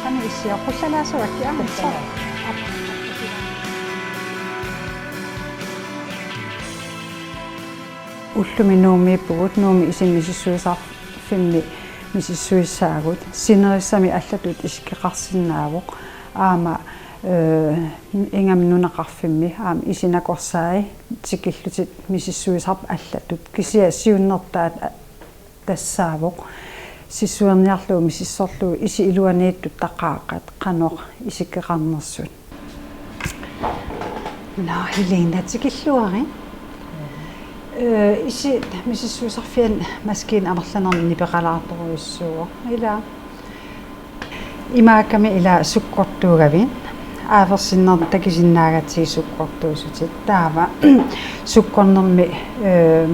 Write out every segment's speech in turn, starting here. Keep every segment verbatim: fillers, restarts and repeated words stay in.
Qanoq issiaq qullalaasuakki aamma. Ullumi Nuummiippugut, Nuummi isinni misissuisarfimmi misissuissaagut. Sinerissami allatut isikkoqarsinnaavoq. Aamma, eh, ingammik nunaqarfimmi aamma isit nakorsai tikillutik misissuisarput allatut. Kisianni siunnertaat a-, tassaavoq sissuerniarlugu misissorlugu isit iluaniittut taqaaqqat qanoq isikkoqarnersut. Nå, Helena, tikilluarit. Eh, isit misissuisarfianni maskiina amerlanernik nipeqalaartorujussuuvoq. Ila. Imaakkami ila sukkortuugavit. Aaversinnermut takusinnaagatsigit sukkortuusutit. Taava sukkornermi, eh,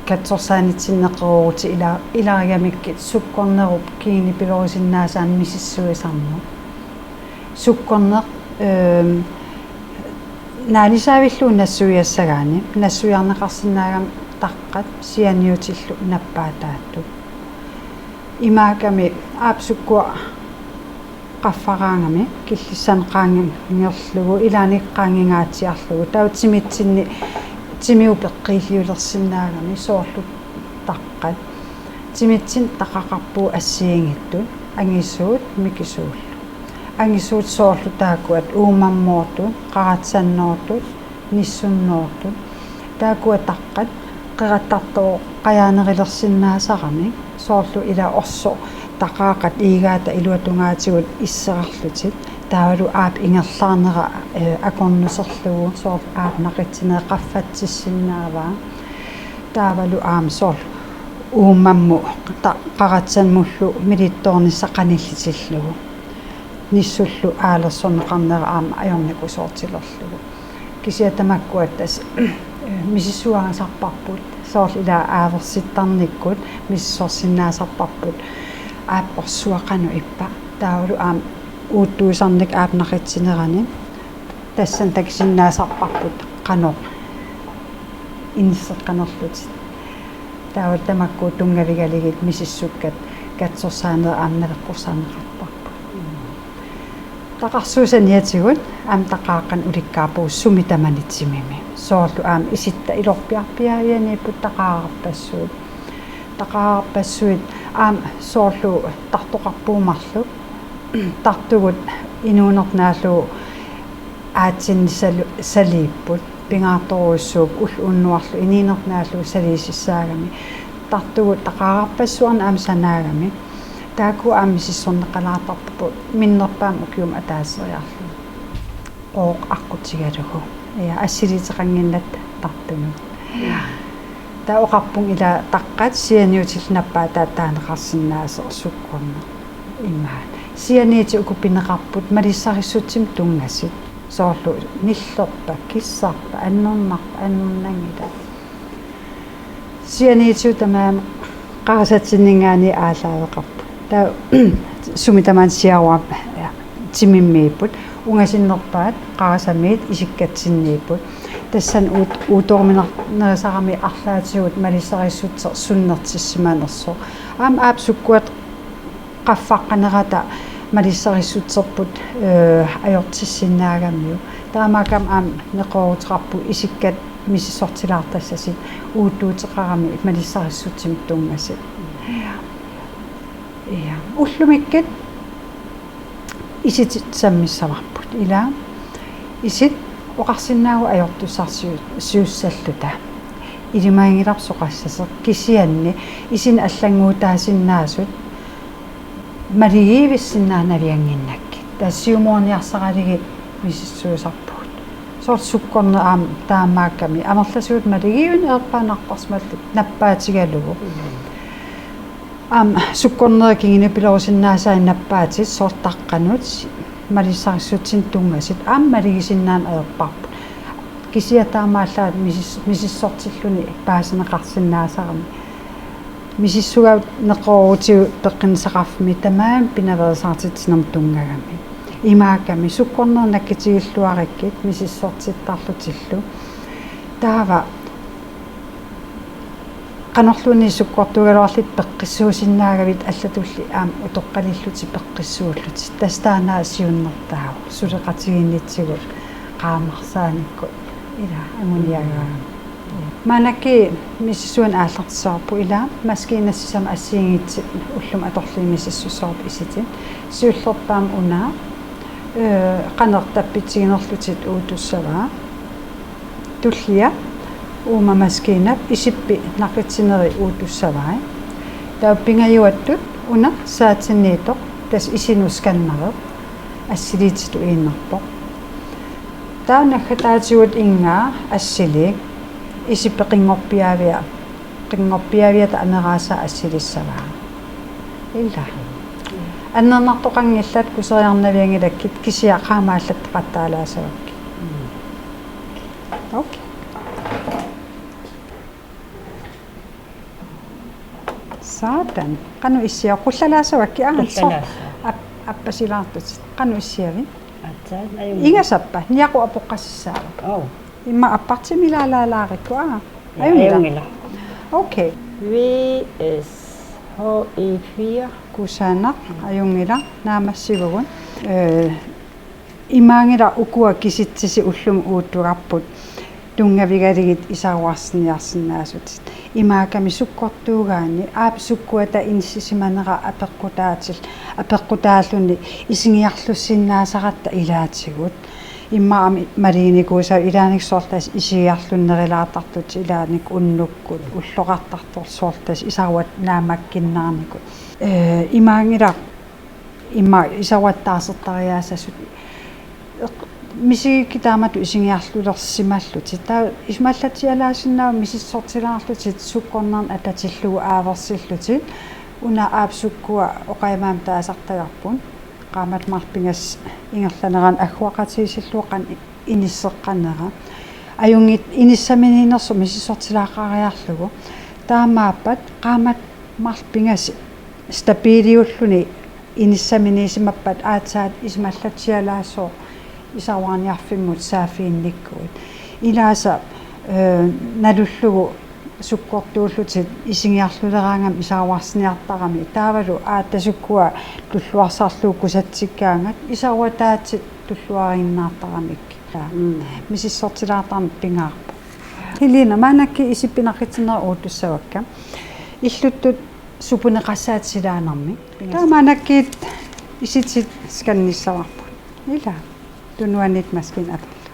katsorsaanitsinneqaroorutit ila-, ilarigamikkit sukkornerup kiinipilorisinnaasaanut misissuisarneq. Sukkorneq, eh, naalisaavillugu nassuiassagaanni, nassuiarneqarsinnaagami taqqat sianiutillu nappaataattut. Imaakkami aap sukkua qaffaraangami killissanik qaangerlugu, ilaanni qaangingaatsiarlugu. Taava timitsinni timiup peqqiilliulersinnaagami soorlu taqqat. Timitsinni taqaqarpugut assigiinngitsut, angisuut, mikisuullu. Angisuut soorlu taakkuat uumammoortut, qaratsannoortut, nissunnoortut. Taakkua taqqat qerattartoq qajaanerulersinnaasaramik, soorlu ila orsoq taqaaqqat iigaata iluatungaatigut isserarlutik, taavalu aap ingerlaarnera, eh, akornuserlugu, soorlu aap naqitsinera qaffatsissinnaavaa. Taavalu aamma soorlu uumammut ta-, qaratsanmullu milittoornissaq qanillitillugu. Nissullu aalersorneqarnera aamma ajornakusoortilerlugu. Kisianni tamakkua tassa misissuarisarparput, soorlu ila aaversittarnikkut misissorsinnaasarparput, aap orsuaq qanoq ippa. Taavalu aamma uuttuisarnikoq aap naqitsinerani. Tassani takusinnaasarparput qanoq inisseqqanerlutik. Taava tamakku tunngavigalugit misissukkat katsorsaanerat aamma naleqqussarneqartarput. Taqarsuup saniatigut aamma taqaaqqanik ulikkaarpugut sumi tamani timimi. Soorlu aamma isitta ilorpiarpiaaniipput taqaararpassuit. Taqaararpassuit aamma soorlu tartoqarpugut marluk. Tartugut inuuneq naallugu aatsinnik salu-, saliipput, pingaartorujussuupput ulloq unnuarlu inuuneq naallugu saliisissaagami. Tartugut taqaararpassuarnik aamma sanaagami. Taakku aamma misissorneqalaartarput minnerpaamik ukiumut ataasiarluni. Qooq aqqutigalugu. Ja, assiliisoqannginnatta tartunut. Ja. Taava oqarpunga ila taqqat sianiutillu nappaataat taaneqarsinnaasoq sukkorneq. Imaat. Sianiutit uku pineqarput malissarissutsimut tunngasut. Soorlu nillerpa, kissarpa, annernarpa, annernanngilaq. Sianiutigut tamarmik qarasatsinninngaanniit aallaaveqarput. Taava sumi tamaani siaruami timimmiipput. Ungasinnerpaat qarasamiit isikkatsinniipput. Tassani uut-, uuttuuminerisarami arlaatigut malissarissutseq sunnertissimanersoq. Aamma aap sukkuata qaffaqqanerata malissarissutserput, eh, ajortissinnaagamiuk. Taamaakkami aamma neqerooruteqarpugut isikkat misissortilaartassasut uuttuuteqarami malissarissutsimut tunngasut. Ja. Ullumikkut isitit sammissavarput. Ila isit oqarsinnaavugut ajortussarsiu-, siussalluta. Ilimaginngilarput soqassasoq kisianni isinik allannguutaasinnaasut maligiivissinnaanaviannginnakkit. Taava siumoorniarsaralugit misissuisarpugut. Soorlu sukkorneq aamma taamaakkami. Amerlasuut maligiivinnut ajorpaaneq napparsimallutik nappaatigalugu. Aamma sukkornerup kinguneqarsinnaasai nappaatit soorlu taqqanut malissarissutsimut tunngasut aamma malugisinnaaneq ajorparput. Kisianni taamaallaat misis-, misissortilluni paasineqarsinnaasarami. Misissugavit neqeroorutigut peqqinnissaqarfimmi tamarmik pinaveersaartitsinermut tunngagami. Imaakkami sukkornerup nakkutigilluarukkit misissortittarlutillu. Taava Qanorluunniit sukkortuugaluarlutit peqqissuusinnaagavit allatulli aamma utoqqalillutit peqqissuullutit. Tassa taanna siunnertaavoq suleqatigiinnitsigut qaamarsaanikkut ila anguniagaagami. Maannakkut misissuineq aallartissavarput ila maskiinat sisamat assigiinngitsut ullumi atorlugit misissussaapput isitit. Siullerpaamik una, ee, qanoq tappitsiginerlutit uuttussavaa. Tullia uuma maskiinap isippi naqitsineri uuttussavai. Taava pingajuattut una saatinniittoq tassa isinut scannereq assiliititut iinnarpoq. Taava naggataatigut inngaa assiliivoq isippi qinngorpiaavia, qinngorpiaaviata ameraasa assilissavaa. Ila. Annernartoqanngillat kuseriarnavianngilakkit kisianni qaamaallattaqattaalaassavakkit. Okay. Saatan. Qanoq issiaviuk? Qullalaassavakkit, aa, Qullalaassavat. Ap-, appasilaartutit. Qanoq issiaviuk? Aatsaat ajunngilaq. Ingasappat, niaqut apoqqasissaavoq. Oo. Immaqa appartimilaalaalaarikku, aa. Ja, ajunngilaq. Ajunngilaq. Okay. V S H E fire. Kusanaq, ajunngilaq, naammassivugut. Ee, imaanngilaq ukua kisitsisit ullumi uuttugarput tunngavigalugit isaruarsinniarsinnaasutit. Imaakkami sukkortuugaanni aap sukkuata inissisimanera apeqqutaatil-, apeqqutaalluni isigiarlussinnaasaratta ilaatigut. Immaqa aamma maluginikuusavut ilaanni soorlu tassa isigiarlunnerulaartartut ilaanni unnukkut ulloqartartut soorlu tassa isaruat naammakkinnaarnikut. Ee, imaanngilaq immaqa isaruat taarsertariaassasut. Eq-, misigikkit taamatut isigiarlulersimallutit. Taava isumallatsialaasinnaavoq misissortilaarlutit sukkornernik atatillugu aaversillutit. Una aap sukkua oqajumaamik taasartagarput. Qaammat marluk pingasut ingerlaneranni agguaqatigiissillugu qanoq inisseqqanera. Ajunngitsoq inissaminiinnersoq misissortilaaqqaariarlugu. Taamaappat qaammat marluk pingasut stabiliulluni inissaminiissimappat aatsaat isumallatsialaassooq isaruarniarfimmut saaffiginnikkuit. Ilaasa, ee, nalullugu sukkortuullutit isigiarluleraangamik isaruarsinniartaramik. Taavalu aatsaat sukkua tulluarsarlugu kusatsikkaangat isaruataatit tulluariinnaartaramik. Mm. Misissortilaartarneq pingaarpoq. Helena, maannakkut isippi naqitsinera uuttussavakka. Illuttut supuneqassaat silaannarmik. Taava maannakkut isitit scannissavarput. Ila. Tunuaniittut maskiinat atorlugu.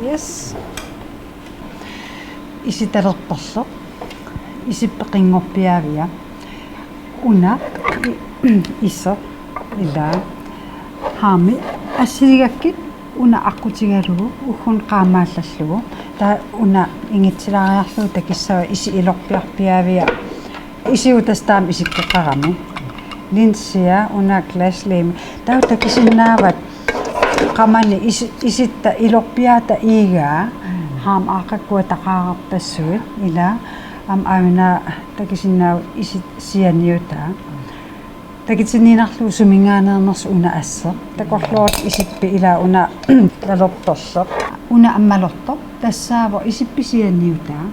Yes. Isit talerperleq. Isippi qinngorpiaavia. Una i-, iseq ila. Harmi assiligakkit una aqqutigalugu ugguuna qaamaallallugu. Taava una ingitsilaariarlugu takissavaa isit ilorpiarpiaavia. Isigut tassa taama isikkoqarami. Linsia una glaslemi. Taava takusinnaavat qamani isi-, isitta ilorpiaata iigaa. Mm. Harmi aaqqakkua taqaararpassuit ila aamma aajuna takusinnaavat isit sianiutaa. Takutinniinnarlugu suminngaanneernersoq una asseq. Takorloorlutit isippi ila una talerperleq. Una ammalortoq tassaavoq isippi sianiutaa.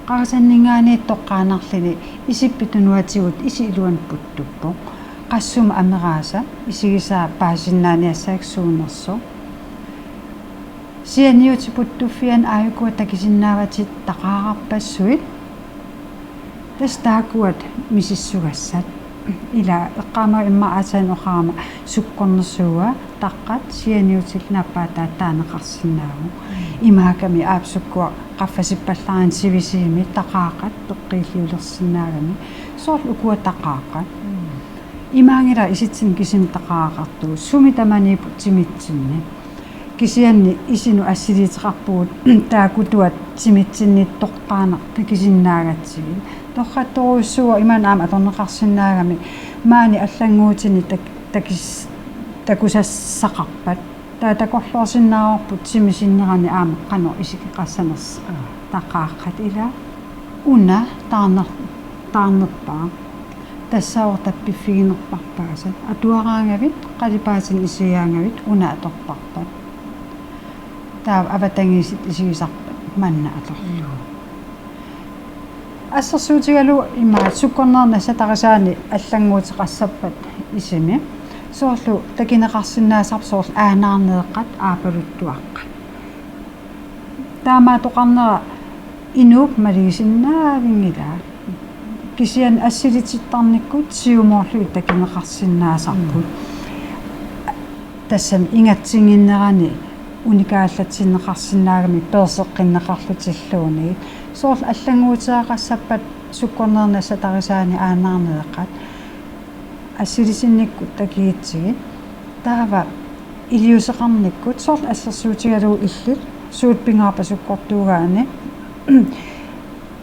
Qarasanninngaanniit toqqaannarluni isippi tunuatigut isit iluanni puttuppoq. Qassuma ameraasa isigisaa paasisinnaaniassagakku suunersoq. Sianiutit puttuffianni aajukua takusinnaavatit taqaararpassuit. Tassa taakkua misissugassat. Ila eqqaamavara immaqa aatsaat oqarama sukkornersuua taqqat sianiutillu naappaataat taaneqarsinnaavoq. Mm. Imaakkami aap sukkua qaffasippallaarluni sivisuumik taqaaqqat peqqiilliulersinnaagami. Soorlu ukua taqaaqqat. Mm. Imaanngilaq isitsinnut kisimi taqaaqartugut. Sumi tamaniipput timitsinni. Kisianni isinut assiliisoqarpugut taakkutuat timitsinniit toqqaannaq takusinnaagatsigit. Torrattorujussuuvoq imaanngilaq aamma atorneqarsinnaagami maani allannguutini tak-, takis-, takusassaqarpat. Taava takorloorsinnaavarput timi sinnerani aamma qanoq isikkoqassanersoq. Aa. Taqaaqqat ila. Una taarner-, taarnerpaaq. Tassaavoq tappiffiginerparpaasat. Atuaraangavit, qalipaatinik isigaangavit, una atorparpat. Taava avatangiisit isigisarpat manna atorlugu. Assersuutigalugu imaat sukkornerit nassatarisaanni allannguuteqassappat isimi. Soorlu takineqarsinnaasarput soorlu aanaarneeqqat aapaluttuaqqat. Taamaattoqarnera inuup malugisinnaavinngilaa. Kisianni assilitittarnikkut siumoorlugit takineqarsinnaasarput. Tassami ingatsinnginnerani unikaallatsinneqarsinnaagami peerseqqinneqarlutilluunniit. Soorlu allannguuteqassappat sukkornerit nassatarisaanni aanaarneeqqat assilisinnikkut takigutsigit. Taava iliuuseqarnikkut soorlu assersuutigalugu illit suut pingaarpasukkortuugaanni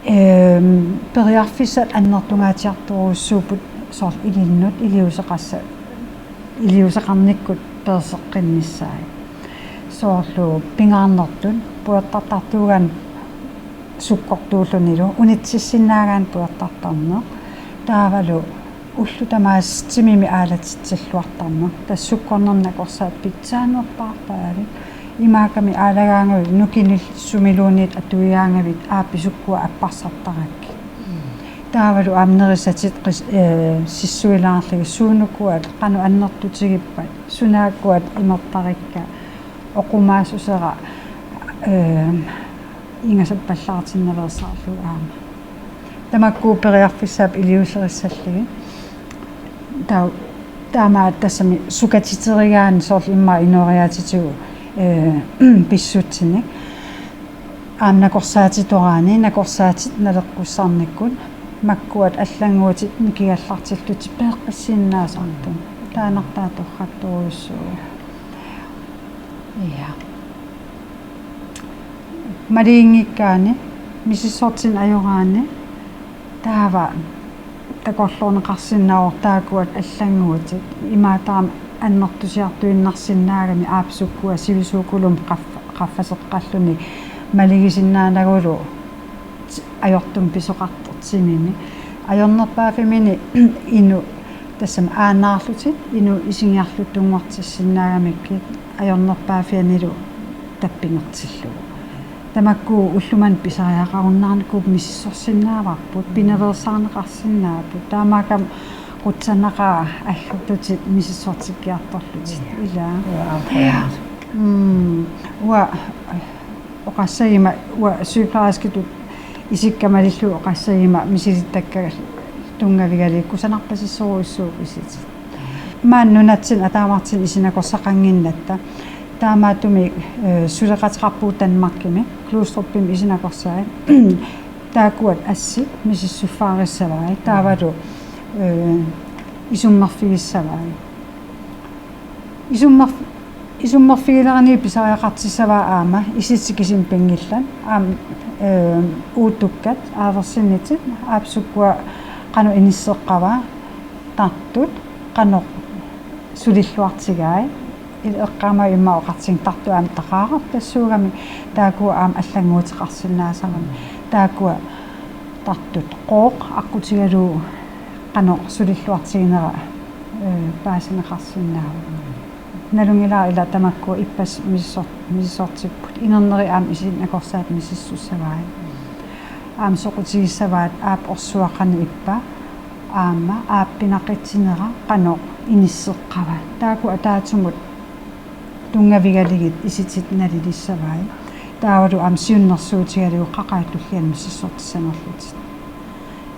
ehm, periarfissat annertungaatsiartorujussuupput soorlu ilinnut iliuuseqassa-, iliuuseqarnikkut peerseqqinnissaat. Soorlu pingaarnertut pujortartartuugaanni sukkortuullunilu unitsissinnaagaanni pujortartarneq. Taavalu ullut tamaasa timimi aalatitsilluartarneq. Tassa sukkornermi nakorsaat pitsaanerpaarpaavik. Imaakami aalagaangavit nukinillit sumiluunniit atuigaangavit aappi sukkua apparsartarakkit. Taavalu aamma nerisatit qis-, eh, sissuilaarlugit suunukuat qanoq annertutigippat, sunaakuat imertarikka, oqumaassusera, eh, ingasappallaartinnaveersaarlugu aamma. Tamakku periarfissaat iliuuserissallugit. Taa-, taamaattoq tassami sukatiterigaanni soorlu immaqa inooriaatitigut, eh, pissutsinik. Aamma nakorsaatitoraanni, nakorsaatit naleqqussarnikkut, makkuat allannguutit nikigallartillutik peeqqissinnaasartut. Taannartaa torrattorujussuuvoq. Ja. Maluginngikkaanni, misissortinneq ajoraanni, taava takorloorneqarsinnaavoq taakkua allannguutit. Imaattoq aamma annertusiartuinnarsinnaagami aap sukkua sivisuukulummik qaffa-, qaffaseqqalluni malugisinnaanagulu ajortumik pisoqartoq timimi. Ajornerpaaffimminni inuk tassami aanaarlutit inuk isigiarluttunngortissinnaagamikku ajornerpaaffianilu tappinertillugu. Tamakku ullumimut pisariaqarunnaarnikuupput misissorsinnaavarput, pinaveersaarneqarsinnaapput. Taamaakkami qutsannaqaaq allattutit misissortikkiartorlutit. Ilaa. Uanga aamma. Mm. Uanga oqassaguma, uanga sygeplejerskitut isikka malillugu oqassaguma misilittakka tunngavigalugit kusanarpasissorujussuupput isitit. Maani nunatsinni ataavartinni isinakorsaqannginnatta. Taamaattumik, eh, suleqateqarpugut Danmarkimi, Glostrupimi isinakorsai. Taakkuat assit misissuffigissavai. Taavalu, eh, isummerfigissavai. Isummer-, isummerfigilerani pisariaqartissavaa aamma isitit kisimi pinngillat. Aamma, eh, uuttukkat aaversinnitit, aap sukkua qanoq inisseqqava, tartut qanoq sulilluartigai. Illit eqqaamavit immaqa oqartiginngikkit tartut aamma taqaaqartassuugamik, taakkua aamma allannguuteqarsinnaasarami. Taakkua tartut qooq aqqutigalugu qanoq sulilluartiginera, eh, paasineqarsinnaavoq. Nalunngilara ila tamakku ippassaq misissor-, misissortipput. Inerneri aamma isiginnakorsaat misissussavai. Aamma soqutigissavaat aap orsuaq qanoq ippa, aamma aap pinaqitsinera qanoq inisseqqava. Taakku ataatsimut tunngavigalugit isitit nalilissavai. Taavalu aamma siunnersuutigalugu qaqattulliani misissortissanerlutit.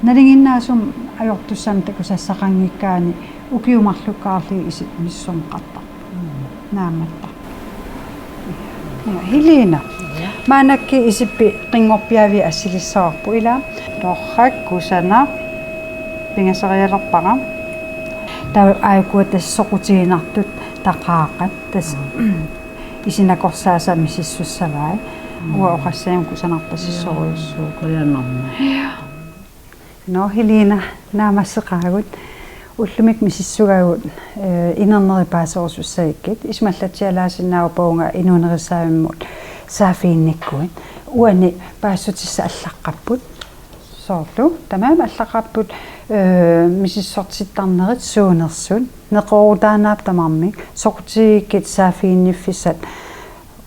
Nalinginnaasumik ajortussamik takusassaqanngikkaanni ukiut marlukkaarlugit isitit misissorneqartarput. Naammattaaq. Ja, Helena. Ja. Maannakkut isippi qinngorpiaavik assilissavarput ilaa. Torrak, kusanaq, pingasorialerpara. Taava aajuku tassa soqutiginartut taqaaqat tassa isinakorsaasa misissussavai. Uanga oqassaguma kusanarpasissorujussuuvoq. Qujanarmi. Ja. Nå, Helena, naammasseqaagut. Ullumikkut misissugagut, eh, inerneri paaserusussaagikkit. Isumallatsialaasinnaavoq uunga inuunerisaavimmut saaffiginnikkuit. Uani paasissutissat allaqqapput. Soorlu, tamarmik allaqqapput, eh, misissortittarnerit suunersut. Neqeroorutaannaapput tamarmik. Soqutigikkit saaffiginniffissat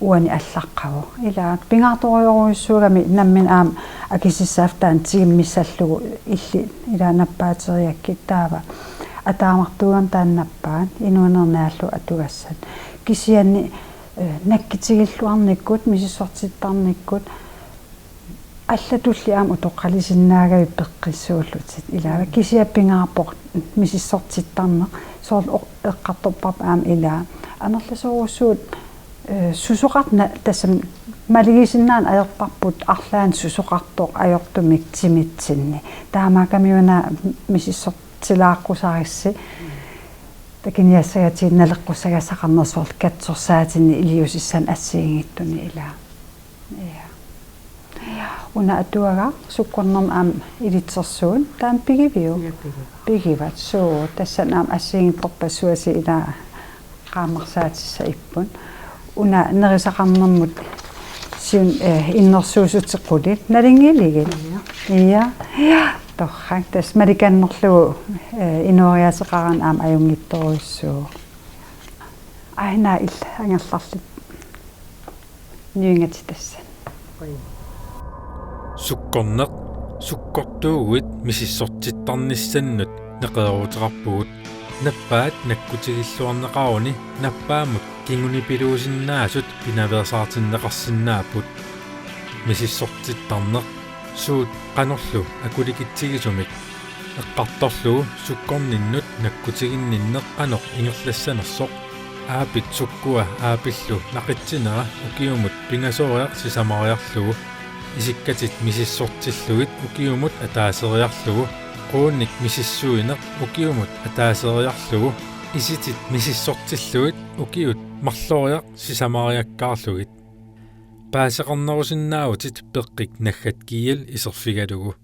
uani allaqqavoq. Ilaa pingaartorujussuugami nammineq aamma akisissaaffik taanna tigummissallugu illit ilaa nappaateriakkit taava ataamartuugami taanna nappaat inuuneq naallugu atugassat. Kisianni eh, nakkutigilluarnikkut misissortittarnikkut allatulli aamma utoqqalisinnaagavit peqqissuullutit ilaa. Mm. Kisianni pingaarpoq misissortittarneq soorlu oq-, eqqartorparput aamma ilaa. Amerlasoorujussuit eh, susoqarna tassami malugisinnaaneq ajorparput arlaannik susoqartoq ajortumik timitsinni. Taamaakkami una misissortilaaqqusarisi. Takuniassagatsigu naleqqussagassaqarneq soorlu katsorsaatinni iliuusissanik assigiinngitsunik ilaa. Ja. Una atuagaq sukkornermut aamma ilitsersuut taanna pigiviuk? Ja, pigivat. Pigivat, suu, tassani aamma assigiinngitsorpassuasi ilaa qaammarsaatissat ipput. Una nerisaqarnermut siun eh, innersuussutit qulit nalunngiligit. Ja. Ja. Ja. Torrak tassa malikannerlugu eh, inooriaaseqarani aamma ajunngitsorujussuuvoq. Aajuna illit angerlarlutit nuinngatit tassani. Sukkorneq, sukkortuuguit misissortittarnissannut neqerooruteqarpugut. Nappaat nakkutigilluarneqaruni nappaammut kingunipiluusinnaasut pinaveersaartinneqarsinnaapput. Misissortittarneq suut qanorlu akulikitsigisumik eqqartorlugu sukkorninnut nakkutiginninneq qanoq ingerlassanersoq. Aappit sukkua aappillu naqitsinera ukiumut pingasoriarluni sisamariarlugu. Isikkatit misissortillugit ukiumut ataaseriarlugu. Quunik misissuineq ukiumut ataaseriarlugu. Isitit misissortillugit ukiut marloriarluni sisamariakkaarlugit. Paaseqarnerusinnaavutit peqqik naggat G L iserfigalugu.